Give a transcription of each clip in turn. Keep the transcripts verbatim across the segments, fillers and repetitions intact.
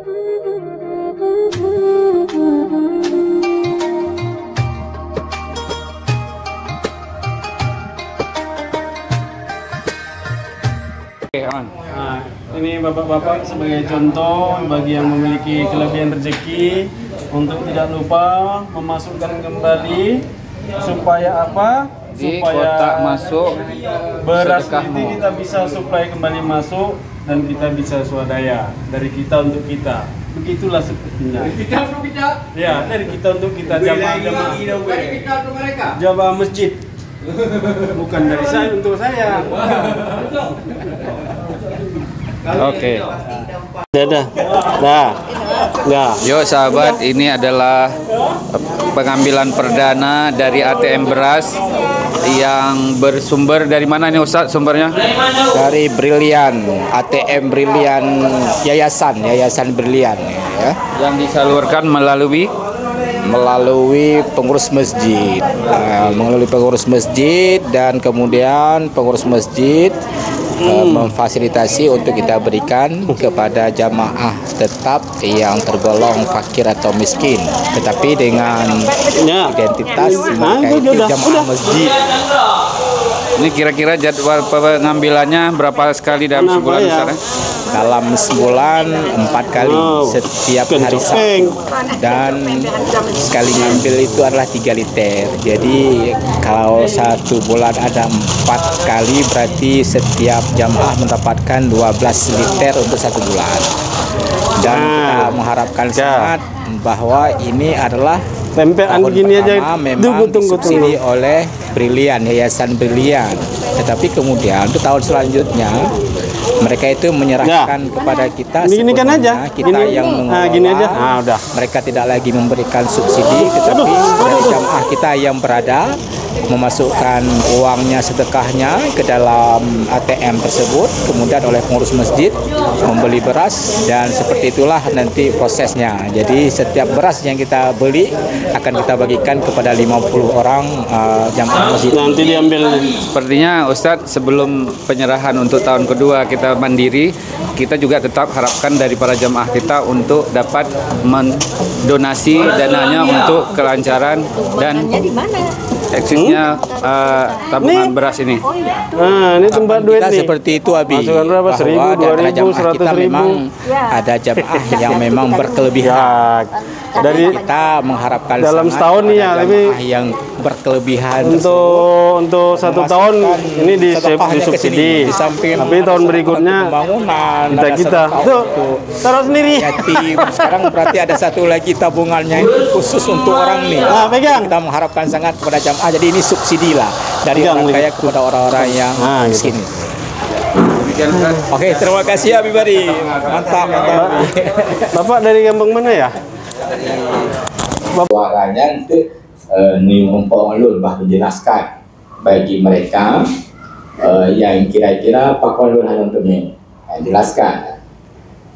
Oke, aman. Nah, ini bapak-bapak sebagai contoh bagi yang memiliki kelebihan rezeki untuk tidak lupa memasukkan kembali supaya apa? Di supaya kotak masuk beras sedekahmu. Itu kita bisa supply kembali masuk dan kita bisa swadaya dari kita untuk kita. Begitulah sepertinya. Dari kita untuk kita. Ya, dari kita untuk kita, jamaah-jamaah. Dari kita untuk mereka. Jamaah masjid. Bukan dari saya untuk saya. Oke. Dah, dah. Dah. Dah. Yuk sahabat, ini adalah pengambilan perdana dari A T M beras yang bersumber dari mana nih, Ustadz, sumbernya? Dari Brilian, A T M Brilian, yayasan, Yayasan Brilian, ya. Yang disalurkan melalui? Melalui pengurus masjid. Ah, melalui pengurus masjid dan kemudian pengurus masjid, eh, memfasilitasi untuk kita berikan kepada jamaah tetap yang tergolong fakir atau miskin, tetapi dengan identitas mereka itu jamaah masjid. Ini kira-kira jadwal pengambilannya berapa sekali dalam sebulan, Ustaz, ya? Dalam sebulan empat kali, setiap hari Sabtu. Dan sekali ngambil itu adalah tiga liter. Jadi kalau satu bulan ada empat kali, berarti setiap jamaah mendapatkan dua belas liter untuk satu bulan. Dan kita mengharapkan sangat bahwa ini adalah tahun pertama memang disubsidi oleh Brilian, Yayasan Brilian. Tetapi kemudian untuk tahun selanjutnya mereka itu menyerahkan kepada kita, kita yang mengelola. Mereka tidak lagi memberikan subsidi, tetapi dari jamaah kita yang berada memasukkan uangnya, sedekahnya ke dalam A T M tersebut, kemudian oleh pengurus masjid membeli beras, dan seperti itulah nanti prosesnya. Jadi setiap beras yang kita beli akan kita bagikan kepada lima puluh orang, eh, jamaah masjid. Nanti diambil. Sepertinya, Ustadz, sebelum penyerahan untuk tahun kedua kita mandiri, kita juga tetap harapkan dari para jamaah kita untuk dapat mendonasi dananya untuk kelancaran dan eksisnya, eh, tabungan beras ini. Nah, ini tempat duit nih. Seperti itu, Abi. Masukan berapa? Seribu, dua ribu, seratus ribu. Ada jamaah yang memang berkelebihan. Dari kita mengharapkan dalam setahun nih ya, lebih yang berkelebihan untuk, untuk satu tahun ini di, disubsidi. Di samping tapi tahun berikutnya pembangunan, kita, kita. Tuh, taruh sendiri. Yatim. Sekarang berarti ada satu lagi tabungannya ini khusus untuk orang nih. Nah, pegang. Kita mengharapkan sangat kepada jamaah. Jadi ini subsidi lah dari orang kaya kepada orang-orang yang miskin. Oke, terima kasih, Abi Bari. Mantap, mantap. Bapak dari kampung mana ya? Suaranya untuk, eh, ni umpama lôn bah menjelaskan bagi mereka, eh, yang kira-kira pakon lôn hana teumé. Eh, jelaskan.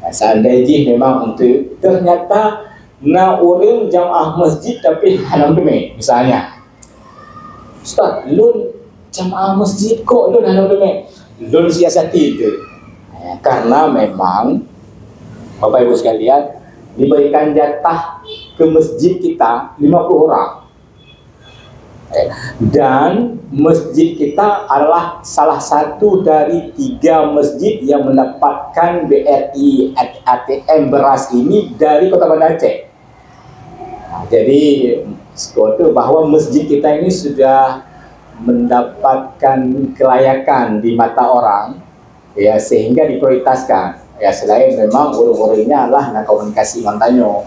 Eh, seandai jih memang untuk ternyata na ureuëng jamaah masjid tapi hana teumé, misalnya. Ustaz, lôn jamaah masjid kok lôn hana teumé? Lôn siasati itu. Eh, karena memang Bapak Ibu sekalian, diberikan jatah ke masjid kita lima puluh orang. Eh, dan masjid kita adalah salah satu dari tiga masjid yang mendapatkan B R I A T M beras ini dari Kota Banda Aceh. Nah, jadi, sekolah tu bahwa masjid kita ini sudah mendapatkan kelayakan di mata orang, ya, sehingga diprioritaskan. Ya, selain memang ureuëng-ureuëng nyan lah na komunikasi ngon tanyoe.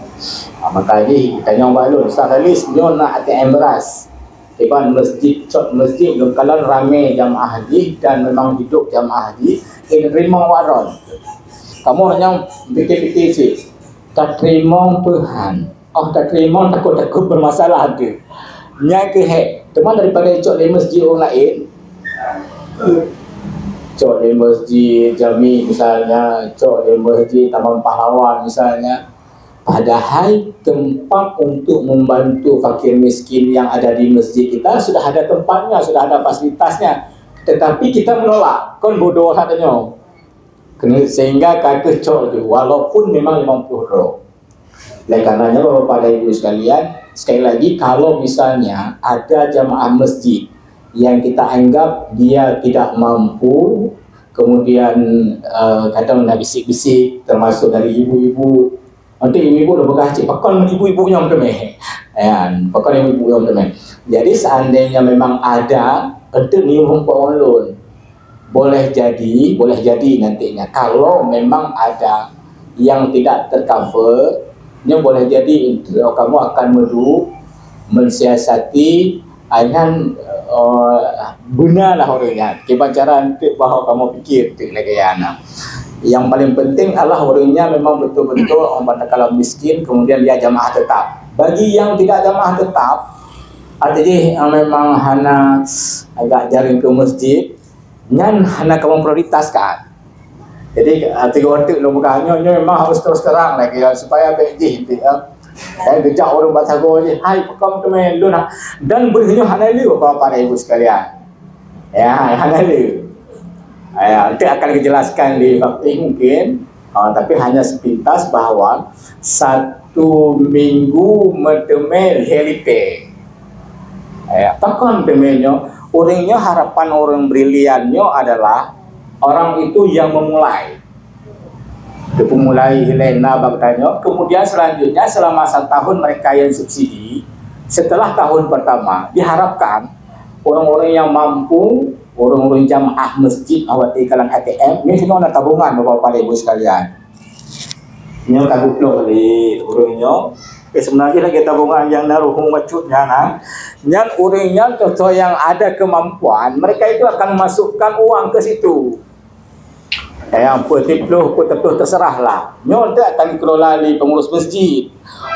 Ah, maka jih tanyoe bak lôn, "Ustaz Khalis, nyoe na A T M beras." Iban masjid, cok masjid lôn kalon ramé jamaah jih dan memang hidup jamaah jih, eh, teurimong waron. Kamoe nyang pikir-pikir cit, tateurimong peuhan. Oh, tateurimong takot-takot bermasalah tu. Nyan keuh hek. Teuma daripada icok lé masjid ureuëng laén, cok lé masjid Jami misalnya, cok lé masjid Taman Pahlawan misalnya. Padahai tempat untuk membantu fakir miskin yang ada di masjid kita sudah ada tempatnya, sudah ada fasilitasnya. Tetapi kita menolak. Kon bodoh satanyoe. Kena, sehingga ka keucok tu, walaupun memang lima puluh droe. Oleh karenanya, Bapak dan Ibu sekalian, sekali lagi, kalau misalnya ada jamaah masjid yang kita anggap dia tidak mampu, kemudian, eh, kadang nak bisik-bisik, termasuk dari ibu-ibu. Untuk ibu-ibu dah peugah cit, pakon ibu-ibu nyang teumeh. Ya, pakon ibu-ibu nyang teumeh. Jadi, seandainya memang ada, untuk ni hukum ulun. Boleh jadi, boleh jadi nantinya, kalau memang ada yang tidak tercover, nyo boleh jadi kamu akan medu-, mensiasati, ah, nyan, eh, beuna lah ureuëng nyan. Kiban cara enteuk bahwa kamu pikir enteuk lagée nyan. Yang paling penting adalah ureuëng nyan memang betul-betul orang kata kalau miskin, kemudian dia jamaah tetap. Bagi yang tidak jamaah tetap, artinya, eh, memang hana agak jaring ke masjid, nyan hana kamu prioritaskan. Jadi, ah, tiga waktu lôn peugah, nyoe, nyoe memang harus terus terang lagi, ya, supaya baik jih, ya. Eh, geujak ureuëng bak sagoe jih, "Hai, pakon teumé lôn ha." Dan beureuh nyoe hana le, Bapak-bapak dan Ibu sekalian. Ya, hana le. Ya, nanti akan dijelaskan di fakta mungkin. Ah, tapi hanya sepintas bahwa satu minggu meuteumé lhée lipée. Eh, pakon teumé nyoe? Ureuëng nyoe, harapan ureuëng brilian nyoe adalah orang itu yang memulai. Dia pemulai hilai na bak tanyoe. Kemudian selanjutnya selama satu tahun mereka yang subsidi, setelah tahun pertama diharapkan orang-orang yang mampu, orang-orang jamaah masjid awak di kalangan A T M, ni semua ada tabungan, Bapak-bapak, Ibu sekalian. Nyoe ka geuplôh lé ureuëng nyoe. Eh, sebenarnya lagi tabungan yang naruh hong bacut nyan, ha. Nyan ureuëng nyan, contoh yang ada kemampuan, mereka itu akan memasukkan uang ke situ. Eh, yang peuet ploh, peuet ploh, terserah lah. Nyoe tu akan dikelola lé pengurus masjid.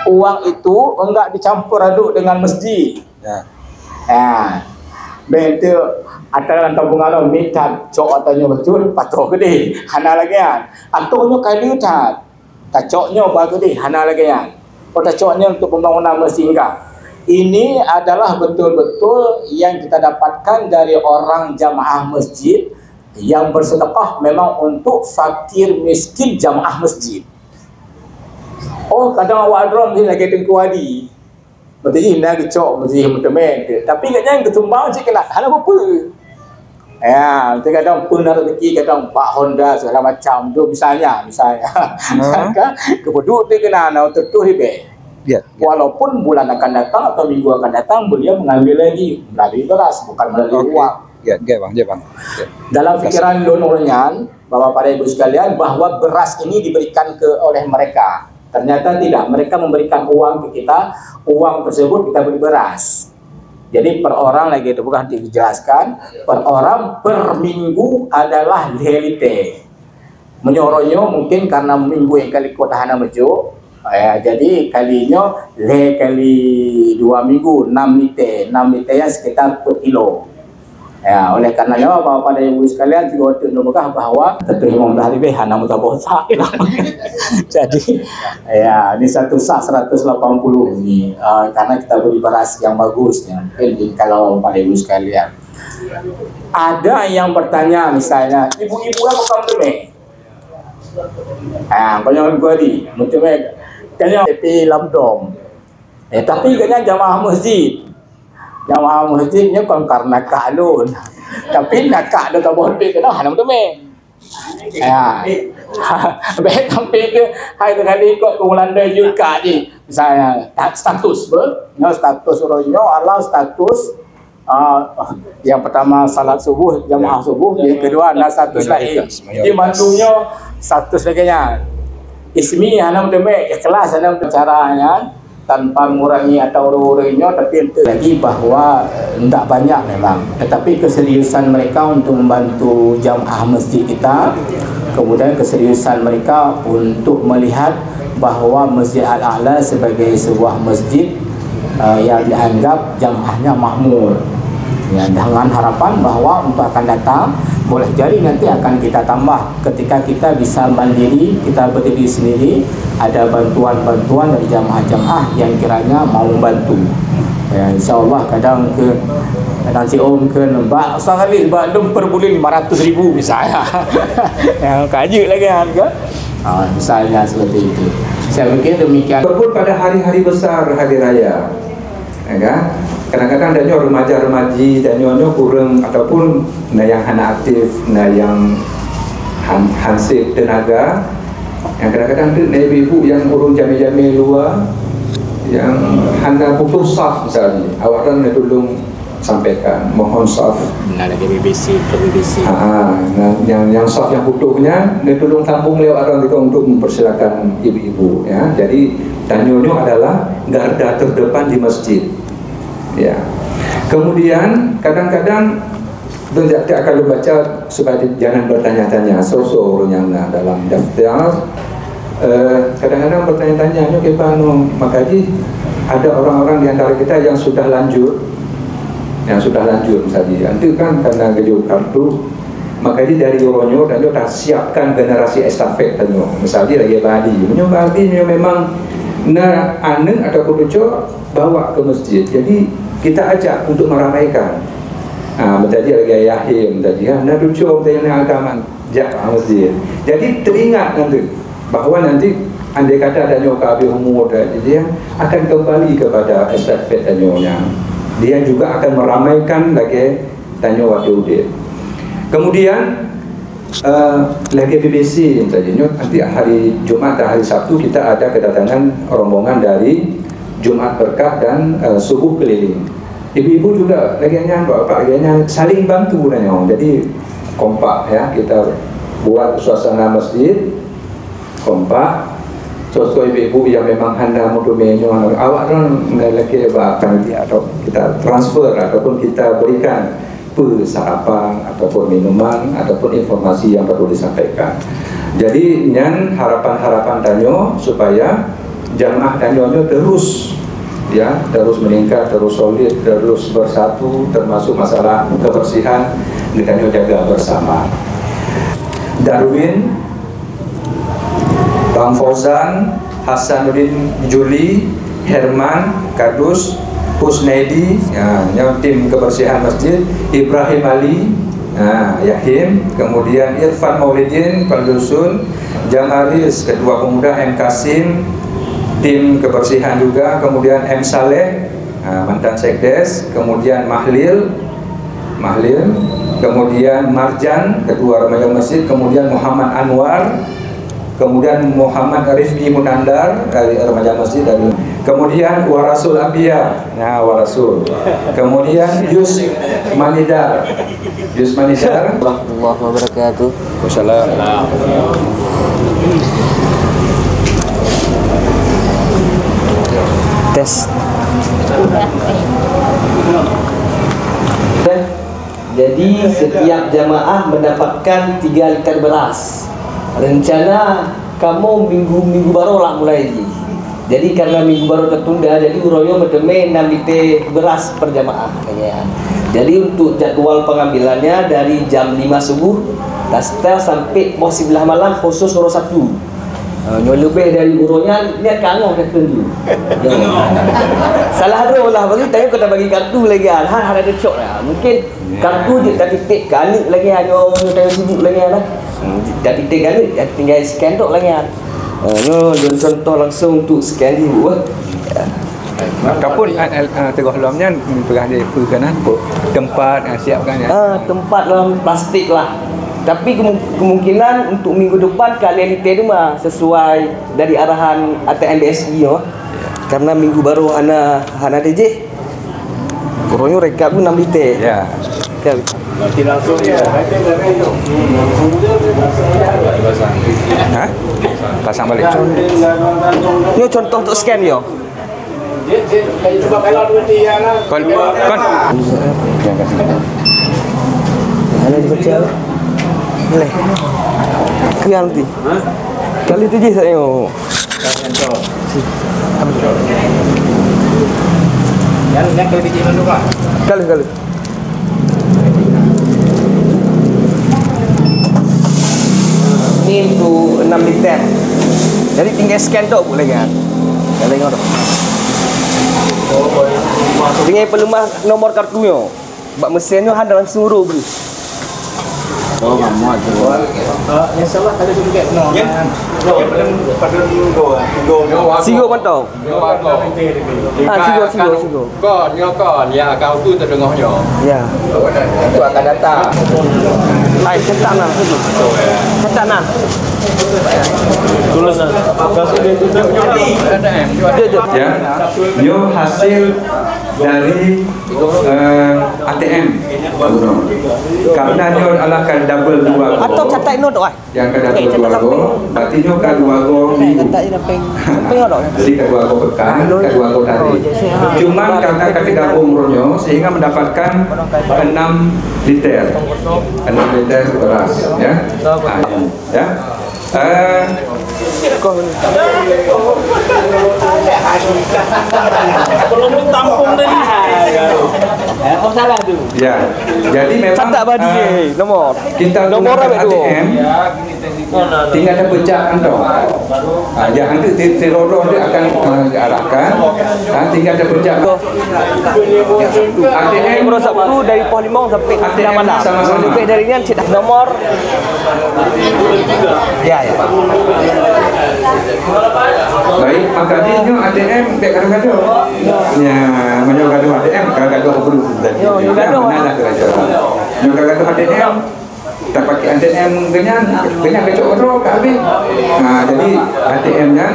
Uang itu enggak dicampur aduk dengan masjid. Ya. Ha. Bèk tu, ata lam tabungan nyoe, mit that, cok ata nyoe beutôi, patoh keudeh. Hana lagèe nyan. Atau nyoe kali that. Tacok nyoe ba keudeh, hana lagèe nyan. Oh, tacok nyoe untuk pembangunan masjid enggak. Ini adalah betul-betul yang kita dapatkan dari orang jamaah masjid yang bersedekah memang untuk fakir miskin jamaah masjid. Oh, kadang awak droe meusti lagèe Teungku Adi. Meuteujih na geucok, meuteujih meuteumèn. Tapi gobnyan geusumbang cit keunan, hana peue-peue. Ya, meuteujih kadang peue na rezeki, kadang bak Honda segala macam tu misalnya, misalnya. Hmm. Kan? Keupeuduek tu keunan, na tutoh ribèe. Ya, ya. Walaupun bulan akan datang atau minggu akan datang, beliau mengambil lagi melalui beras, bukan melalui uang. Ya, ya, bang, ya, bang. Ya. Dalam fikiran lôn ureueng nyan, Bapak-bapak dan Ibu sekalian, bahwa beras ini diberikan ke, oleh mereka. Ternyata tidak, mereka memberikan uang ke kita, uang tersebut kita beli beras. Jadi per orang lagi itu, bukan nanti dijelaskan, per orang per minggu adalah lhèe liter. Meunyoe uroe nyoe mungkin karena minggu nyang ka likot hana meujok, ya, jadi kali nyoe lhèe kali dua minggu, enam liter. Enam liter nyan sekitar empat kilo. Ya, oleh karena nyoe, Bapak-bapak dan Ibu sekalian, tiga waktu nyoe peugah bahwa tentu lima belas ribèe hana meusaboh sak. Jadi, ya, ini satu sak seratus lapan puluh ni, eh, karena kita beli beras yang bagus, ya. Mungkin di, kalau Bapak Ibu sekalian. Ada yang bertanya misalnya, ibu-ibu apa kamu teumèh? Ah, banyak orang gua di, macam eh, tanya tapi lam dom. Eh, tapi katanya jamaah masjid. Jamaah masjid nyoe kon karena kak lôn. Tapi na kak lôn ka boh duit keunoe hana meuteumèe. Ya. Bèk sampai ke hai teuka likot ke Ulanda jeuet kak jih. Misalnya, ta-, status ber, nyoe status uroe nyoe adalah status, ah, yang pertama salat subuh, jamaah subuh, yang kedua na status lain. Jadi mantu nyoe status lagèe nyan. Ismi hana meuteumèe, ikhlas hana meuteumèe, cara nyan tanpa mengurangi atau ureueng-ureueng nyoe, tapi untuk lagi bahwa, eh, ndak banyak memang. Tetapi keseriusan mereka untuk membantu jamaah masjid kita, kemudian keseriusan mereka untuk melihat bahwa Masjid Al-A'la sebagai sebuah masjid, eh, yang dianggap jamaahnya makmur. Ya, dengan harapan bahwa untuk akan datang, boleh jadi nanti akan kita tambah ketika kita bisa mandiri, kita berdiri sendiri, ada bantuan-bantuan dari jamaah-jamaah yang kiranya mau membantu. Ya, insya Allah kadang ke, Kadang si Om kheun, "Bak, Ustaz Khalid, bak lôn per buleuen lima ratus ribu," misalnya. Yang kaji lagi harga. Ah, misalnya seperti itu. Saya pikir demikian. Ataupun pada hari-hari besar, hari raya. Ya kan? Kadang-kadang tanyoe remaja-remaji, tanyoe nyoe kurang ataupun na nyang hana aktif, na nyang han-, hansip tenaga. Yang kadang-kadang tu na ibu-ibu nyang ureueng jamé-jamé luwa, nyang hana butuh saf misalnya. Awak kan na tulung sampaikan, mohon saf. Nah, lagi B B C, ke B B C. Ah, nah, yang, yang saf yang butuhnya, na tulung tampung lewat orang itu untuk mempersilakan ibu-ibu, ya. Jadi, tanyoe nyoe adalah garda terdepan di masjid. Ya. Kemudian, kadang-kadang, tu tiap-tiap kali baca, supaya jangan bertanya-tanya, so-so ureueng nyang na dalam daftar, eh, kadang-kadang bertanya-tanya, "Nyoe kiban nyoe?" Maka jih ada orang-orang di antara kita yang sudah lanjut, yang sudah lanjut misalnya, nanti kan karena geuh kartu, maka jih dari uroe nyoe tanyoe ta siapkan generasi estafet tanyoe. Misalnya lagi badi, meunyoe badi nyoe memang na aneuk ataupun cucu bawa ke masjid. Jadi kita ajak untuk meramaikan. Ha, misalnya lagi ayah, misalnya, ha, na cucu misalnya na agama, jak ke masjid. Jadi teringat nanti bahwa nanti andai kata tanyoe ka habis umur dah, jadi, ya, akan kembali kepada estafet tanyoe nyan. Dia juga akan meramaikan lagi tanyoe waktu udip. Kemudian, eh, lagi B B C yang tadi nyoe, nanti hari Jumat dan hari Sabtu kita ada kedatangan rombongan dari Jumat Berkah dan, eh, Subuh Keliling. Ibu-ibu juga lagi nyan, bapak-bapak lagi nyan, saling bantu tanyoe. Jadi kompak, ya, kita buat suasana masjid kompak. Soe-soe ibu-ibu yang memang hana meuteumé nyoe, awak nyan lagi bak panitia atau kita transfer ataupun kita berikan pe sarapan ataupun minuman ataupun informasi yang perlu disampaikan. Jadi nyan harapan-harapan tanyoe supaya jamaah tanyoe nyoe terus, ya, terus meningkat, terus solid, terus bersatu, termasuk masalah kebersihan, geutanyoe jaga bersama. Darwin, Bang Fauzan, Hasanuddin Juli, Herman, Kadus, Husnaidi, ya, nyoe tim kebersihan masjid, Ibrahim Ali, ya, Yahim, kemudian Irfan Maulidin, Kepala Dusun, Jamaris, Ketua Pemuda, M Kasim, tim kebersihan juga, kemudian M Saleh, ha, mantan sekdes, kemudian Mahlil, Mahlil, kemudian Marjan, ketua remaja masjid, kemudian Muhammad Anwar, kemudian Muhammad Rifki Munandar dari remaja masjid, dari, kemudian Warasul Anbiya, nah, Warasul, kemudian Yus Manidar, Yus Manidar. Warahmatullahi wabarakatuh. Wassalam. Tes. Jadi, setiap jamaah mendapatkan tiga liter beras. Rencana kamoe minggu, minggu baroe lah mulai jih. Jadi, karena minggu baroe tertunda, jadi uroe nyoe meuteumé enam liter beras per jamaah, ya. Jadi, untuk jadwal pengambilannya dari jam lima subuh, ta-, ta-, sampai poh siblaih malam khusus uroe Sabtu. Ha, nyoe leubeh dari uroe nyan, nyan ka angoh datang tu. Salah droe lah, bagi tanya kau tak bagi kartu lagi, ha, hana ada cok lah. Mungkin kartu jeuet tapiték keu aneuk lagèe nyan, nyoe tanyoe sibuk lagèe nyan lah. Hmm, tapiték keu aneuk, ya, tinggai scan tok lagèe nyan. Eh, nyoe lôn contoh langsung untuk scan di buah. Kapun, eh, eh, eh, teungoh lom nyan, peugah di peue keunan, tempat, eh, siapkan, ya. Ah, tempat dalam plastik lah. Tapi kemu-, kemungkinan untuk minggu depan ka lhèe liter teuma sesuai dari arahan A T M B S I nyoe. Karena minggu baroe hana, hana dijih. Uroe nyoe rikap pun enam liter. Ya. Kan? Berarti langsung ya. Ha? Pasang balik. Nyoe contoh untuk scan yo. Kon, kon. Hana dibaca. Boleh. Kian ti. Kali tu je saya. Yang, yang kali biji mandum lah. Kali, kali. Ni untuk enam liter. Jadi tinggal scan tok boleh kan? Kalau tengok tu. Tinggal pelemah nomor kartu nyo. Bak mesin nyoe hana langsung roh beuh. Oh, mamat tu. Yang salah ada juga. No. Ya. Sigoe mantong. Ah, sigoe, sigoe, sigoe. Kon, nyoe kon, ya, kau tu terdengar nyoe. Ya. Itu akan datang. Hai, cetak nah, sigoe. Cetak nah. Tulus nah. Dia, dia. Ya. Nyoe hasil dari, eh, A T M. Karena nyoe adalah kan double dua. Atau catat note, wah. Nyang ka dua go, berarti nyoe ka dua go minggu. Jadi ka dua go pekan, ka dua go hari. Cuman karena ka teugabung uroe nyoe, sehingga mendapatkan enam liter. Enam liter beras, ya. Ah, ya. Eh, Belum ditampung tadi. Eh, oh, salah tu. Ya. Jadi memang, Catat badi, eh, eh, nomor. Kita Nomor gunakan ambil tu. A T M, tinggal terpecah kantong. Ah, ya, nanti ti-, tirolo dia akan, eh, diarahkan. Ah, tinggal terpecah. A T M, Nomor Sabtu dari pukul lima sampai A T M sembilan malam. sama-sama. Lebih dari ni cek nomor. Ya, ya. Baik, maka dia nyoe A T M bek gaduh-gaduh. Ya, meunyoe gaduh A T M, gaduh apa perlu? Yo, yo, gaduh. Mana lah kerja. Nyoe gaduh A T M, tak pakai A T M genyan, genyan kecok keudroe ka habis. Ha, jadi A T M nyan,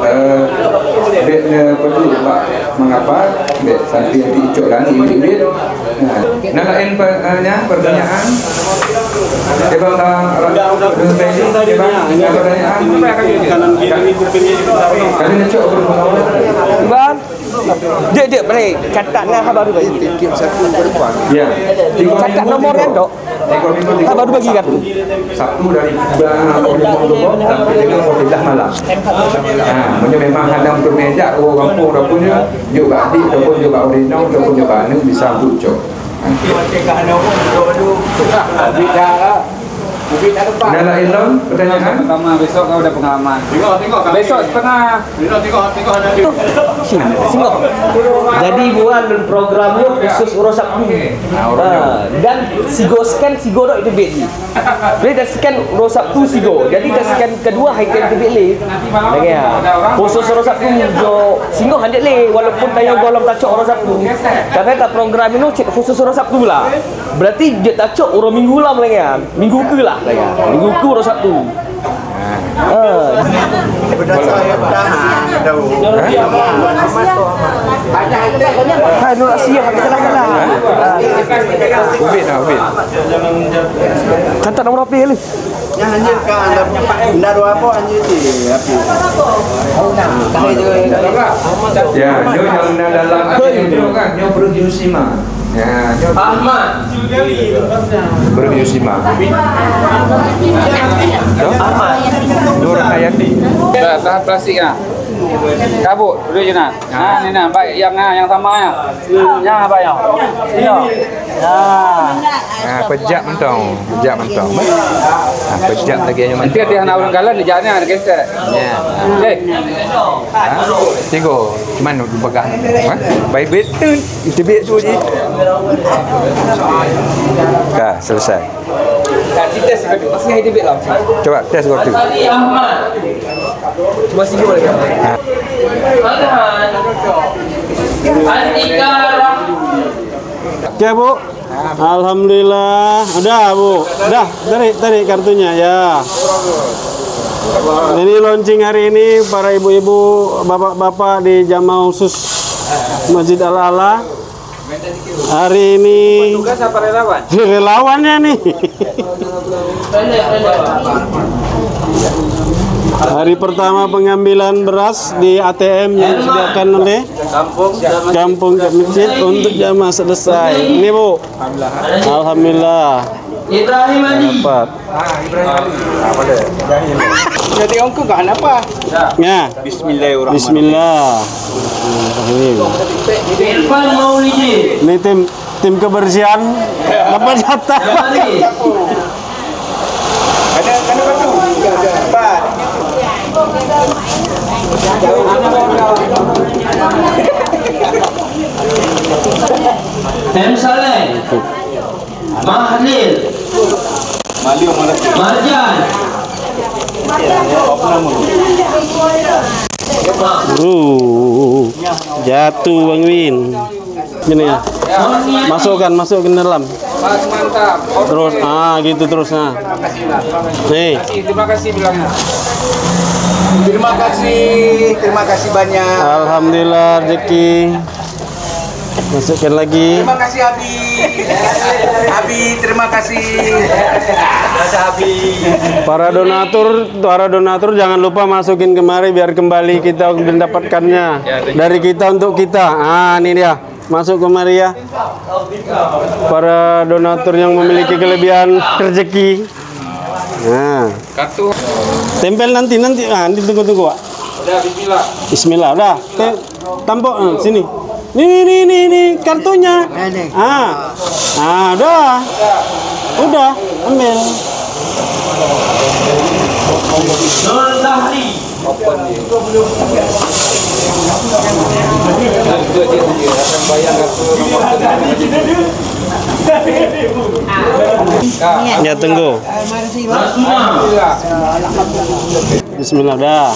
eh, bek, eh, perlu bak mengapa, bek sampai nanti icok lagi duit. Nah, nah lain pe-, eh, nya, pertanyaan. Cuba, eh, cuba, nya, pertanyaan. Kami ngecok perlu. Iban, dek, dek, boleh catat nah haba baru bagi. Ya. Tiga Catat minggu nomor tiga. kan, Dok? Tiga minggu tiga. Haba baru bagi kartu. Sabtu dari pukul lima sampai dengan pukul sebelas malam. Ha, meunyoe memang hana untuk mejak, oh, gampông ataupun nyoe, jok bak adik ataupun jok bak ureueng inong ataupun jok bak aneuk bisa bucok. Ada lain lom pertanyaan? Pertama, besok kau ada pengalaman. Besok setengah. Singoh. Jadi buat program ni khusus uroe Sabtu. Ha, dan sigoe scan sigoe dok itu bit. Jadi dah scan uroe Sabtu sigoe. Jadi dah scan kedua hai tem teubiet lé. Lagèe ha. Khusus uroe Sabtu jo singoh hanjeuet lé walaupun tanyoe gohlom tacok uroe Sabtu. Tapi ka program inoe cit khusus uroe Sabtu lah. Berarti jeuet tacok uroe Minggu lah lagèe ha. Minggu keu lah lagèe ha. Minggu keu uroe Sabtu. Ah. Hai, nolak siap, salah-salah. Ubit lah, ubit. Catat nomor H P lu. Nyan hanya ka anda, anda dua apa hanya di api. Ya, nyoe nyang na dalam A T M nyoe kan, nyoe Bro Yusima. Ya, nyoe Ahmad. Bro Yusima. Nur Hayati. Dah, tahan plastik ah. Kabut, duduk je nah. Nah, ni nah, baik yang ah, yang sama ya. Nya baik ya. Sini. Nah. Ha, pejak mentong, pejak mentong. Ha, pejak lagi nyoe Nanti ada hana ureueng galon di jalan ada gesek. Ya. Okey. Ha? Tiga. Cuman dipegang. Ha? Baik bit. Tebik tu je. Dah selesai. Dah, kita sebab masih ada bit lah. Coba tes waktu. Ahmad. Cuma sigoe lagi. Farhan. Andika. Oke, Bu. Alhamdulillah. Udah, Bu. Dah, tarik, tarik kartunya, ya. Ini launching hari ini para ibu-ibu, bapak-bapak di jamaah khusus Masjid Al-A'la. Hari ini Tugas apa relawan? Relawannya nih. Hari pertama pengambilan beras di A T M yang disediakan oleh Kampung. Kampung Masjid untuk jamaah selesai. Ini, Bu. Alhamdulillah. Ibrahim Ali. Dapat. Jadi ongkong kan apa? Ya. Bismillahirrahmanirrahim. Bismillah. Irfan Maulidi. Ini tim tim kebersihan dapat jatah. Jamali. Ada ada batu. Empat. M Saleh. Mahlil. Marjan. Uh, jatuh Bang Win. Gini ya. Masukkan, masukkan dalam. Terus, ah, gitu terus, nah. Nih. Terima kasih, terima kasih bilangnya. Terima kasih, terima kasih banyak. Alhamdulillah rezeki. Masukkan lagi. Terima kasih, Abi. Abi, terima kasih. Terima kasih, Abi. Para donatur, para donatur jangan lupa masukin kemari biar kembali kita mendapatkannya. Dari kita untuk kita. Ah, ini dia. Masuk kemari ya. Para donatur yang memiliki kelebihan rezeki. Nah. Kartu. Tempel nanti, nanti. Ah, nanti tunggu-tunggu, Wak. Udah, bismillah. Bismillah, udah. Te-, tampok, ah, sini. Ni, ni, ni, ni, ni, kartunya. Ah. Ah, udah. Udah, ambil. Nur Zahri. Ya, tunggu. Bismillah dah.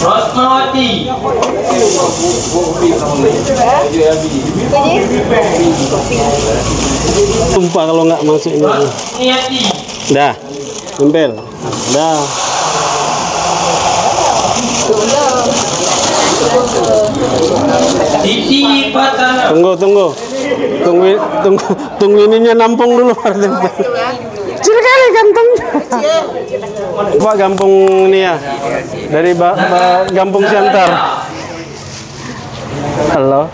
Ratnawati. Sumpah kalau nggak masuk ini. Ratnawati. Dah. Tempel. Dah. Titi Patana. Tunggu, tunggu. Tunggu, tunggu, tunggu ininya nampung dulu baru tempel. Kecil kali kantong. Pak, gampông ni ya. Dari ba, ba, gampông Siantar. Halo.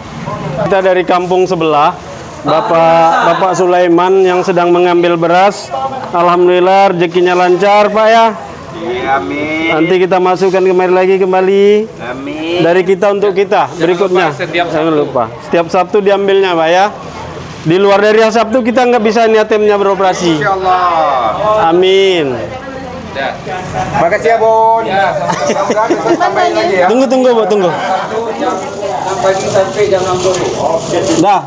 Kita dari kampung sebelah. Bapak, Bapak Sulaiman yang sedang mengambil beras. Alhamdulillah rezekinya lancar, Pak, ya. Iya, amin. Nanti kita masukkan kemari lagi kembali. Amin. Dari kita untuk kita berikutnya. Jangan lupa. Setiap Sabtu diambilnya, Pak, ya. Di luar dari hari Sabtu kita nggak bisa ini A T M-nya beroperasi. Insya Allah. Amin. Makasih ya, Bun. Ya. Mudah-mudahan besok tambahin lagi ya. Tunggu, tunggu, Bu, tunggu. Pagi sampai jam enam sore. Dah.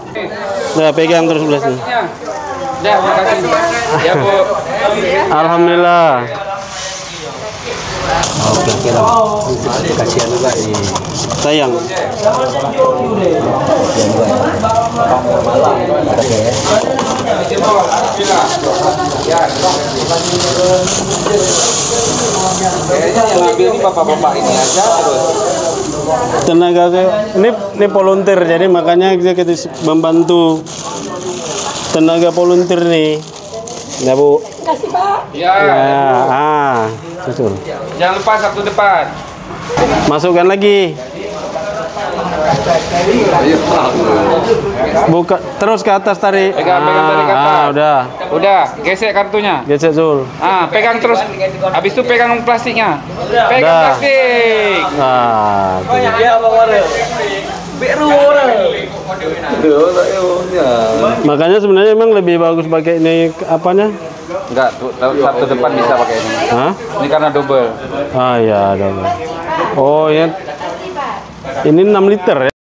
Dah, pegang terus sebelah sini. Ya. Dah, makasih. Ya, Bu. Alhamdulillah. Oke, oke lah. Kasihan juga ini. Sayang. Kasihan juga. Oke. Kayaknya yang ambil ini bapak-bapak ini aja terus. Tenaga ke, ini, ini volunteer, jadi makanya kita, kita membantu tenaga volunteer nih. Ya, Bu. Terima kasih, Pak. Ya. Ya, ah, betul. Jangan lupa Sabtu depan. Masukkan lagi. Buka terus ke atas, tarik. Pegang, pegang, tarik ke atas. Ah, udah. Udah, gesek kartunya. Gesek, Zul. Ah, pegang terus. Habis itu pegang plastiknya. Pegang plastik. Ah, tuh. Makanya sebenarnya emang lebih bagus pakai ini, apanya? Enggak, tu, tu, satu depan bisa pakai ini. Hah? Ini karena double. Ah, ya, double. Oh, ya. Ini enam liter, ya?